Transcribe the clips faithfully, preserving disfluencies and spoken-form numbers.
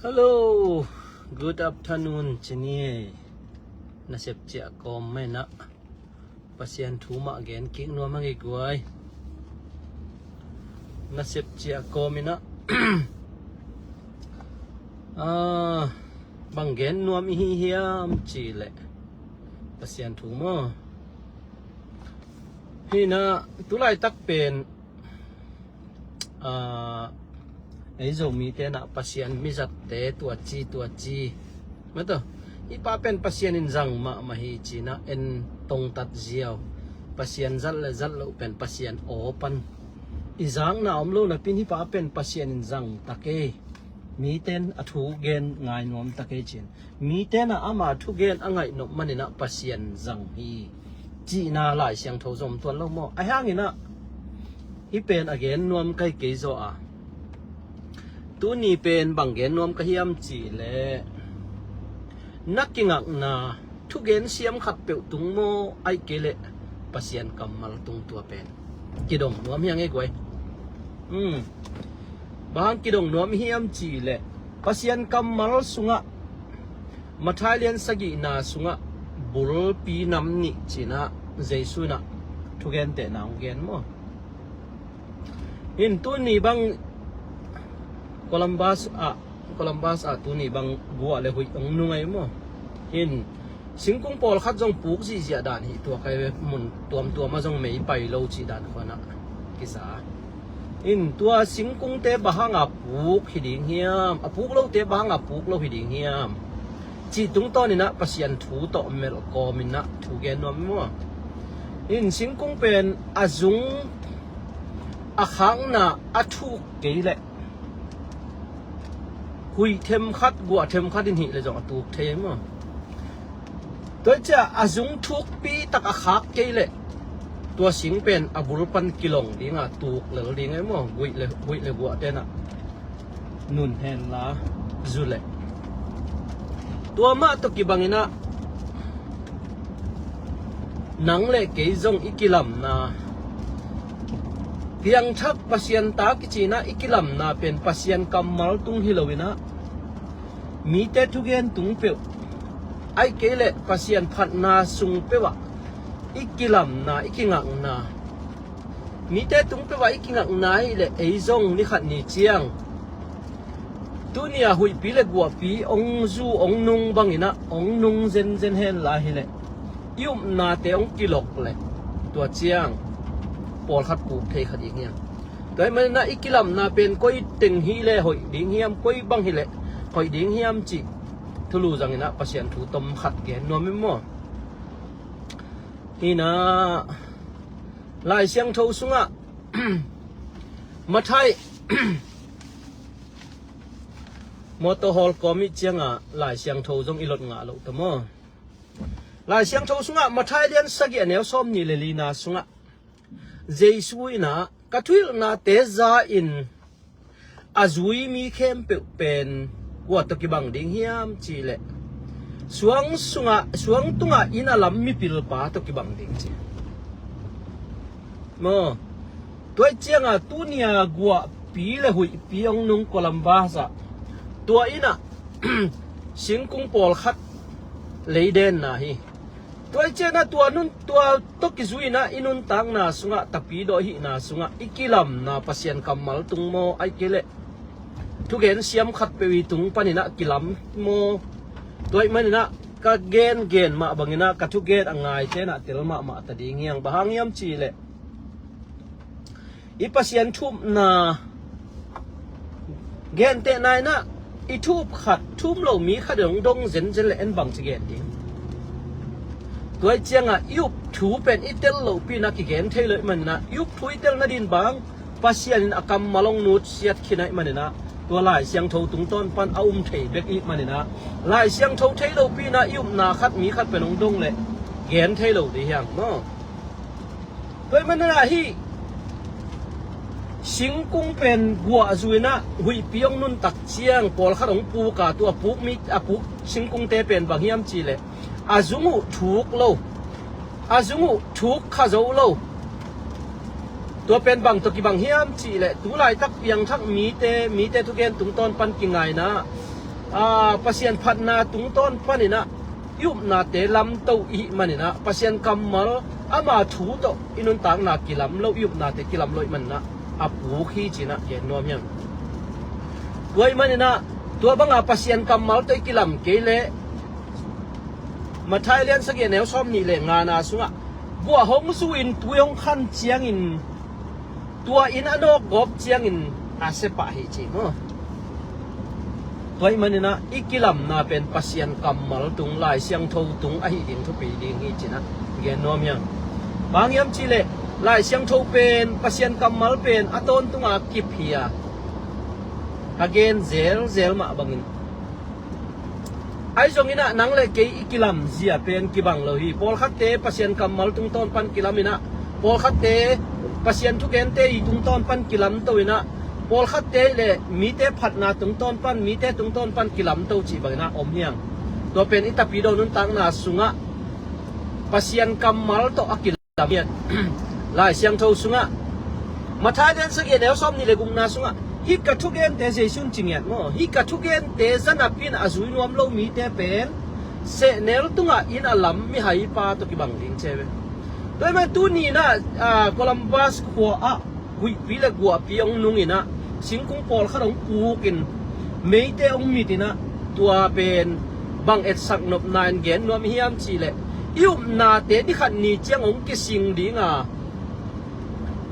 Hello, good afternoon, Cini. Nasep ciah kawm mah inah Pasian thu mah gen kik nuam hang i guai. Nasep ciah kawm inah ah, bang gen nuam i hi hiam cih leh Pasian thu maw? Hi inah tulaitak pen ah, ei Zomite inah Pasian mizatte tua ci tua ci. Mataw, hih pa pen Pasian in zang mahmah hi ci inah en tongtat ziau. Pasian zat le zat loh pen Pasian aw pan i zakna om lo napi-in hih pa pen Pasian in zang ta kei. Mite in a thu gen ngai nuam ta kei ci-in mite inah ama thugen a ngaih nop man inah Pasian zang hi cihna Lai Siangtho zong tuan lo maw? Ahi hang inah hih pen a gen nuam ka hi kei zaw a, tuni pen bang gen nuam ka hiam cih leh na kingakna thugen siam khat peuh tung maw, ahih kei leh Pasian kammal tung, tua pen kidong nuam hi hang e guai. Hmm. Bang hang kidong nuam i hiam cih leh Pasian kammal sungah Matthai lian sagihna sungah bulpi nam nih ci inah Jesu inah thugentehna hong gen maw? In tuni bang Columbus ah, Columbus ah tuni bang guah le huih hong nung ahi maw? In singkung pawlkhat zong puk zihziah dan hi, tua kai ve, mun tuamtuam ah zong mei pai lo cih dan khuanah kiza. In tua singkungte bang hanga puk hi ding hiam, a puk lote bang hanga puk lo hi ding hiam cih tungtawn inah Pasian thu tawh melh kawm inah thu gen nuam maw? In singkung pen a zung a khakna a thuk kei leh huih themkhat, guah themkhat in hih leh zong a tuk thei maw? Tua ciah a zung thukpi tak a khak kei leh tua sing pen a bul pan kilong dinga tuk lel ding ahi maw? Huih le, huih le guahte inah nun henla zu leh tua mah tawh kibang inah nang le kei zong i kilamna, piangthak Pasian ta kici inah i kilamna pen Pasian kammal tung hi lo inah mite thugen tung peuh, ahih kei leh Pasian phatna sung peuh ah i kilamna, i kingakna, mite tung peuh ah i kingakna ahih leh ei zong ni khat ni ciang tuni a huihpi le guahpi hong zu hong nung bang inah hong nung zenzen henla hi leh i upnate hong kilok leh tua ciang pawlkhat puk thei kha ding hiam? Tua ahih man inah i kilamna pen koi teng hi leh hoih ding hiam, koi bang hi leh hoih ding hiam cih thulu zang inah Pasian thu tom khat gen nuam in maw? Hi inah Lai Siangtho sungah Matthai mawtaw hawl kawm ih cianga Lai Siangtho zong i lot ngah loh ta maw? Lai Siangtho sungah Matthai lian sagih a neu sawm nih le lina sungah Jesu inah ka thuhilhnate za in a zui mi khempeuh pen kua tawh kibang ding hiam cih leh suang sungah, suang tungah inn a lam mipilpa tawh kibang ding ci maw? Tua ih cianga tuni a guahpi le huihpi hong nung Columbus ah tua inah singkung pawlkhat leidenna hi. Tua ih ciangah tua nun, tua tawh kizui inah i nuntakna sungah, tapidaw i hihna sungah i kilamna Pasian kammal tung maw, ahih kei leh thugen siam khat peuh i tung pan inah kilam maw? Tua ahih man inah ka gengen mah bang inah ka thugen a ngaite inah tel mahmah ta ding hiang. Bang hang hiam cih leh i Pasian thu upna gentehna inah i thu up khat, thu um lo mi khat in hong dong zenzen leh en bangci gen ding? Tua ih ciangah i up thu pen i tel lohpi inah kigen thei lo ahih man inah i up thu i tel nading bang Pasian in a kammal hong nutsiat khin ahih man inah tua Lai Siangtho tungtawn pan a um thei bek ahih man inah Lai Siangtho thei lopi inah i upna khat mi khat pen hong dong leh gen thei lo ding hiang maw? Tua ahih man inah hih singkung pen guah zu inah huihpi hong nuntak ciang pawlkhat hong puk a, tua a puk mi, a puk singkungte pen bang hiam cih leh a zung uh thuk lo, a zung uh thuk kha zo lo. Tua pen bang tawh kibang hiam cih leh tu laitak piangthak mite, mite thugen tungtawn pan kingaina ah, Pasian phatna tungtawn paninah i upnate lamto i hih maninah Pasian kammal ama thu tawh i nuntakna kilam lo, i upnate kilam lo i maninah a puk hi cinah gen nuam hiang. Tua i maninah tua banga Pasian kammal tawh i kilam kei leh Matthai lian sagih a neu sawm nih le ngana sungah gua hong zu in tui hong khan ciangin tua in a nawk gawp ciangin a sepah hi ci maw? Tua i maninah i kilamna pen Pasian kammal tung, Lai Siangtho tung ahi ding thupi ding hi cinah gen nuam hiang. Bang hiam cihleh Lai Siangtho pen Pasian kammal pen a tawntunga kip hi a, a gen zelzel mah bangin ahi zonginah nang le kei i kilamzia pen kibang lo hi. Pawlkhatte Pasian kammal tungtawn pan kilaminah, pawlkhatte Pasian thugente i tungtawn pan kilamto inah, pawlkhatte le mite phatna tungtawn pan, mite tungtawn pan kilamto cih banginah om hiang. Tua pen i tapidaw nuntakna sungah Pasian kammal tawh a kilam hiat. Lai Siangtho sungah Matthai lian sagih a neu sawm nih le gukna sungah hih ka thugente, Jesuh in ci ngiat maw, hih ka thugente zanapin a zui nuam lo mite pen sehnel tungah in a lam mihaipa tawh kibang ding ci ve. Tua i man tuninah, ah, Columbus khua ah huihpi le guahpi hong nunginah singkung pawlkhat hong pukin meite hong mitinah tua pen bang etsak nopna in gen nuam hiam cihleh i upnate ni khat ni ciang hong kising dinga,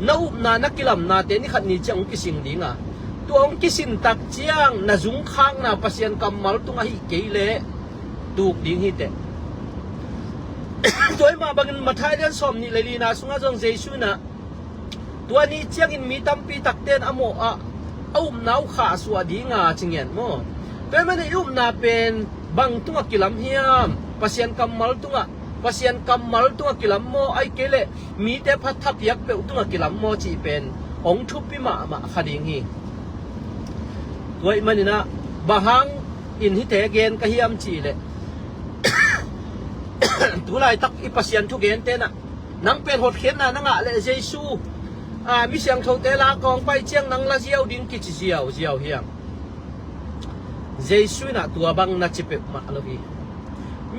na upna na kilamnate ni khat ni ciang hong kising dinga, tua hong kisin tak ciang na zungkhakna Pasian kammal tung ahi kei leh tuk ding hiteh. Tua i mah bangin Matthai lian sawm nih le lina sungah zong Jesuh inah tua ni ciangin mi tampi takte in a mawh ah a upna uh khahsuah dinga ci ngiat maw? Tua i manin i upna pen bang tungah kilam hiam? Pasian kammal tungah, Pasian kammal tungah kilam maw, ahi kei leh mite phat thapiak peuh tungah kilam maw cih pen hong thupi mahmah kha ding hi. Tua i maninah bang hang in hite gen ka hiam cihleh tulaitak i Pasian thugente inah nang pen hotkhiatna na ngah leh Jesuh, ah, mi siangthote la kawng pai ciang nang la ziau ding kici ziauziau hiam? Jesuh inah tua bang na ci peuhmah lo hi.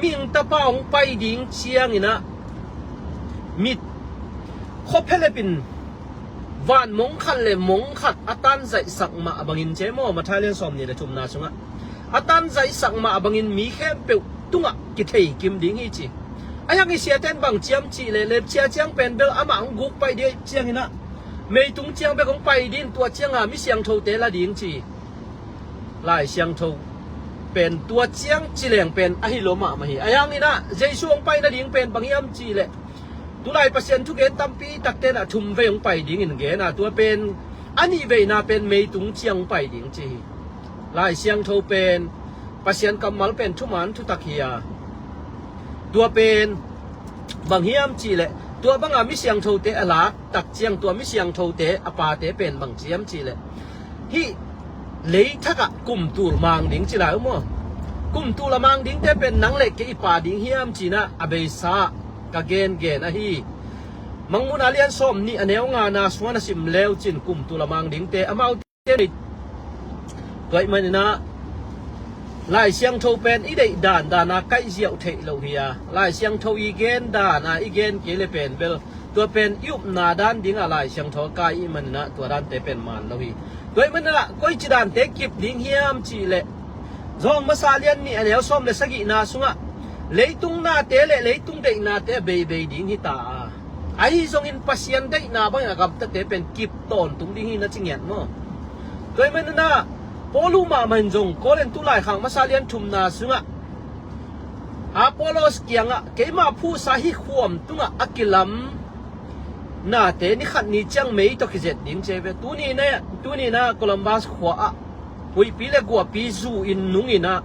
Mihing Tapa hong pai ding cianginah mit khuaphelep in van mong khat le mong khat a tanzaihsak mah bangin ci maw, Matthai lian sawm nih le thumna sungah a tanzaihsak mah bangin mi khempeuh tungah kithei kim ding hi ci. Ahi hang i siate in bang ciam cihleh lepcia ciang pen bel amah hong guk pai dih cianginah meitung ciang bek hong pai din, tua cianga mi siangthote la ding ci. Lai Siangtho pen tua ciang ci leng pen ahi lo mahmah hi. Ahi hanginah Jesuh hong pai nading pen bang hiam cihleh tulai Pasian thugen tampi takte inah thum vei hong pai dingin gen a, tua pen a nih veina pen meitung ciang hong pai ding ci hi. Lai Siangtho pen Pasian kammal pen thuman thutak hi a, tua pen bang hiam cihleh tua banga mi siangthote a lak tak ciang tua mi siangthote a pate pen bang ciam cihleh hih leithakah kum tul mang ding ci lai uh maw? Kum tul a mang dingte pen nang le kei i pa ding hiam cinah a beisa ka gengen ahi. Mangmuhna lian sawm nih a neu ngana sungah na sim leu cin kum tul a mang dingte amaute nih. Tua i maninah Lai Siangtho pen i deih dan dana kaihziau theih loh hi a, Lai Siangtho i gen dana i gen kei le pen bel tua pen i upna dan dinga Lai Siangtho a kai i maninah tua dante pen man lo hi. Tua i maninah koici dante kip ding hiam cihleh Johan masa lian nih a neu sawm le sagihna sungah leitung nate le leitung deihnate a beibei ding hita a, ahi zongin Pasian deihna bangin a gamtate pen kip tawntung ding hi na ci ngiat maw? Tua i maninah Paul uh mahmah in zong Korin tulai khang masa lian thumna sungah Apollos kiangah keima phuhsa hih khuam tungah a kilam nate ni khat ni ciang mei tawh kizet ding ci ve. Tuninah, tuninah Columbus khua ah huihpi le guahpi zu in nunginah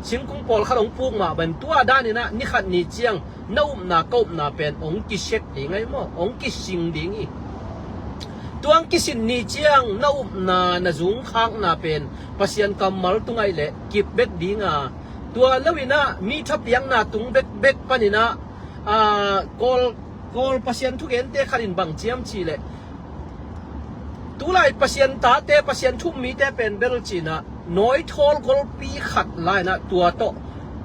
singkung pawlkhat hong puk mah bangin tua daninah ni khat ni ciang na upna ka upna pen hong kisek ding ahi maw, hong kising ding hi. Tua hong kisin ni ciang na upna na zungkhakna pen Pasian kammal tung ahi leh kip bek dinga, tua loinah mi thapiakna tung bekbek paninah, ah, Kawl, Kawl Pasian thugente khat in bang ciam cihleh Tulai Pasian tate, Pasian thum mite pen bel cinah nawithawl golpi khat lainah tua tawh,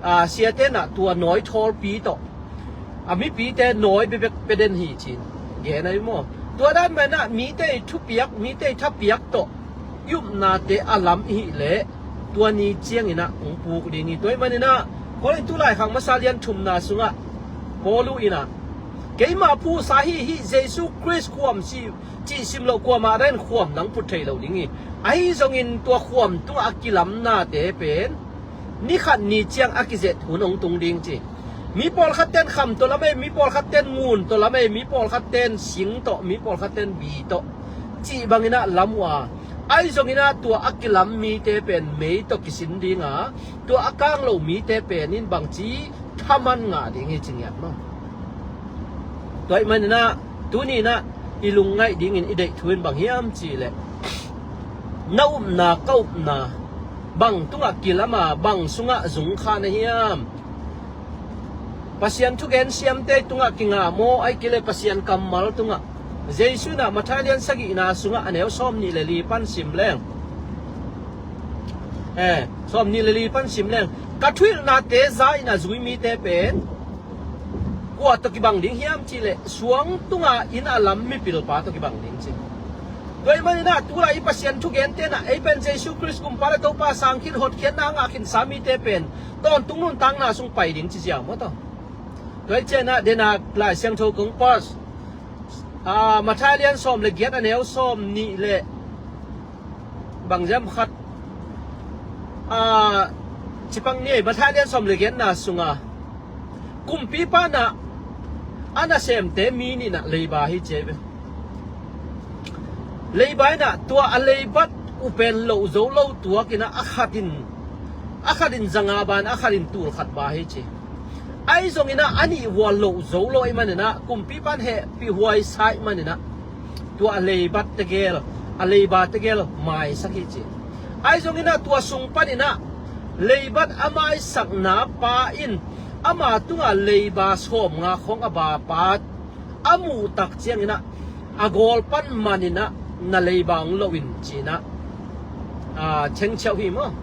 a, siate nah tua nawithawlpi tawh a mipite nawi bebek peden hi cin gen ahi maw? Tua dan manah mite i thupiak, mite i thapiak tawh i upnate a lam i hih leh tua ni cianginah hong puk ding hi. Tua ih maninah Korin tulai khak masa lian thumna sungah Paulu inah keima phusa hi, hih Jesu Khrist khuam si cih sim loh kuamah dan khuam nang put thei lo ding hi. Ahi zongin tua khuam tungah a kilamnate pen ni khat ni ciang a kizet hun hong tung ding ci. Mi pawlkhat ten kham tawh lam ei, mi pawlkhat ten ngun tawh lam ei, mi pawlkhat ten sing tawh, mi pawlkhat ten bi tawh cih banginah lam uh a, ahi zonginah tua a kilam mite pen mei tawh kisin dinga, tua a kang lo mite pen in bangci thaman ngah ding hi ci ngiat maw? Tua ih maninah tuninah i lungngaih dingin i deih thu in bang hiam cihleh, na upna, ka upna bang tungah kilama, bang sungah zungkha na hiam? Pasian thugen siamte tungah kinga maw, ai kile Pasian kammal tungah? Jesu inah Matthai lian sagihna sungah a neu sawm nih le li pan sim leng, eh, sawm nih le li pan sim leng, ka thuhilhnate za in a zui mite pen kua tawh kibang ding hiam cihleh suang tunga inn a lam mipilpa tawh kibang ding ci. Tua ih maninah tulai i Pasian thugen tenah ei pen Jesu Khrist kumpa le Topa sang khin, hotkhiatna a ngah khinsa mite pen tawntung nuntakna sung pai ding ci ziau maw taw? Tua ih cianah denah Lai Siangtho kong pause, a, Matthai lian sawm le giat a neu sawm nih le bang ziam khat, a, cipang ni ei, Matthai lian sawm le giatna sunga kumpipa nah a nasemte mi nih nah leiba hi ci ei ve. Leiba inah tua a leibat uh pen loh zo lo tuakinah a khatin, a khatin zanga ba in a khatin tul khat ba hi ci. Ahi zonginah a nih vua loh zo lo ih maninah kumpipan hehpih huaisa ih maninah tua a leibat tegel, a leiba tegel maisak hi ci. Ahi zonginah tua sung paninah leibat a maisakna pa in ama tunga leiba sawmnga khong a bapa a muh tak cianginah a gawl pan maninah na leiba hong loh in cinah, a, chengchiauh hi maw?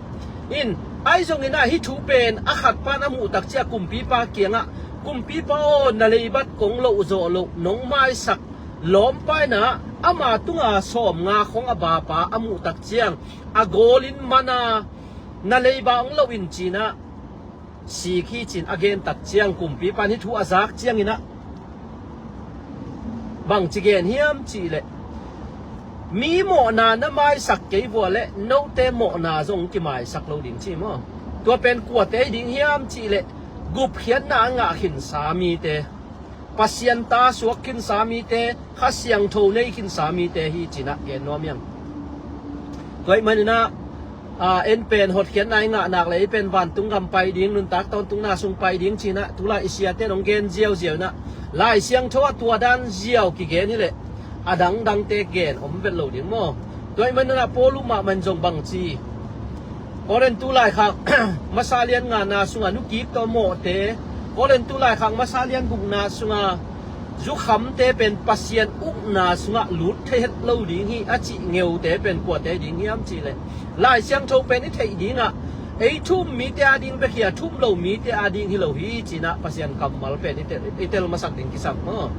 In, ahi zonginah hih thu pen a khat pan a muh tak ciah kumpipa kiangah, kumpipa aw, na leibat kong loh zawh loh nong maisak lawmpa inah ama tunga sawmnga khong a bapa a muh tak ciang a gawl in mana na leiba hong loh in cinah sik hi cin a gen tak ciang kumpipan hih thu a zak cianginah bangci gen hiam cihleh, mi mawhna na maisak kei vua leh note mawhna zong kimaisak lo ding ci maw? Tua pen kuate hi ding hiam cihleh gupkhiatna a ngah khinsa mite, Pasian ta suak khinsa mite, Kha Siangtho nei khinsa mite hi cinah gen nuam hiang. Tua ih maninah, a, en pen hotkhiatna i ngah nak le ei pen vantung gam pai ding, nuntak tawntungna sung pai ding cinah tulai i siate in hong gen ziauziau inah Lai Siangtho ah tua dan ziau kigen hileh a dangdangte gen om vet lo ding maw? Tua ih maninah Paulu mahmah in zong bangci Korin tulai khak masa lian ngana sunga nukik tawh mawhte, Korin tulai khak masa lian gukna sunga zukhamte pen Pasian ukna sungah lut thei het lo ding hi a cih ngeute pen kuate ding hiam cihleh, Lai Siangtho pen i theih dingah ei thu um mite a ding bek hi a, thu um lo mite a ding hi lo hi cinah Pasian kammal pen i tel, i tel masak ding kisam maw?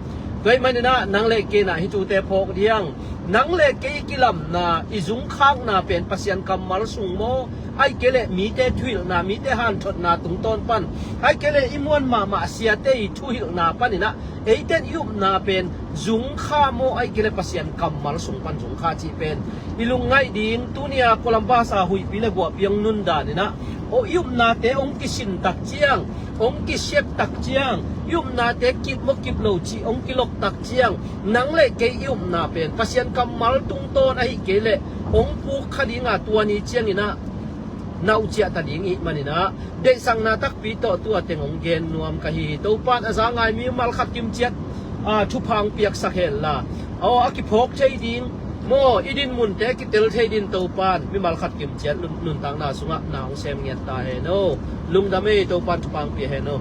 Tua ih maninah nang le kei nah hih thute phawk diang, nang le kei i kilamna, i zungkhakna pen Pasian kammal sung maw? Ai kei leh mite thuhilhna, mite hanthotna tungtawn pan, ai kei leh i muan mahmah siate i thuhilhna paninah eiten i upna pen zungkha maw, ai kei leh Pasian kammal sung pan zungkha cih pen i lungngaih ding. Tunia Columbus a huihpi le guahpi hong nundaninah aw, i upnate hong kisin tak ciang, hong kisiat tak ciang, i upnate kip maw kip lo cih hong kilok tak ciang, nang le kei i upna pen Pasian kammal tungtawn ahi kei leh hong puk kha dinga tua ni cianginah nauhciah ta ding ih maninah deihsakna takpi tawh tua teng hong gen nuam ka hi. Topan a za ngai mi mimal khat kimciat, a, thupha hong piaksak henla, aw, a kiphawk thei ding maw, i dinmunte kitel thei din Topan mimal khat kimciat nun, nuntakna sungah na hong sem ngiat ta hen aw. Lungdam ei, Topan thupha hong pia hen aw.